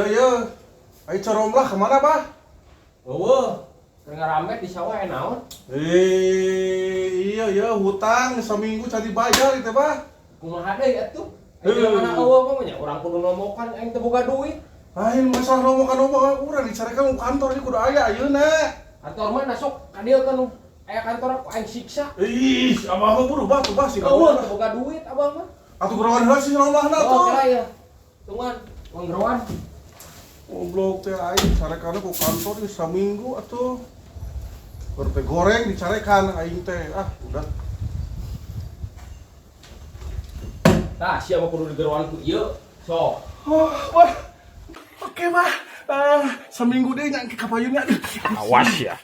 Kieu ye. Ai coromlah kemana, Bah? Eueuh, keur ngaramet di sawah aya naon? Eh, iya ya, hutang seminggu can dibayar itu, Bah. Kumaha deui atuh? Aing teh mana eueuh mah nya urang kudu nomokan, aing teu boga duit. Lain masalah nomokan-nomokan, urang dicarekan ku kantor ini kudu aya ayeuna. Kantor mana sok ka dieu kan aya kantor aku aing siksa. Ih, abah mah buru bah tuh bah sih. Eueuh, teu boga duit abah mah. Atuh gerowan heula sih romahna Oh, tuh. kira ya. Tungguan, uang gerowan. Goblok teh aing carekanna ku kantor ieu saminggu atuh. Baru teh goreng dicarekan aing teh. Ah, udah. Tah, sia mah kudu digerowan ku ieu. Sok. Oh, wah. Oke, bah. Ah, seminggu deh nyangke ka payunnya. Awas ya.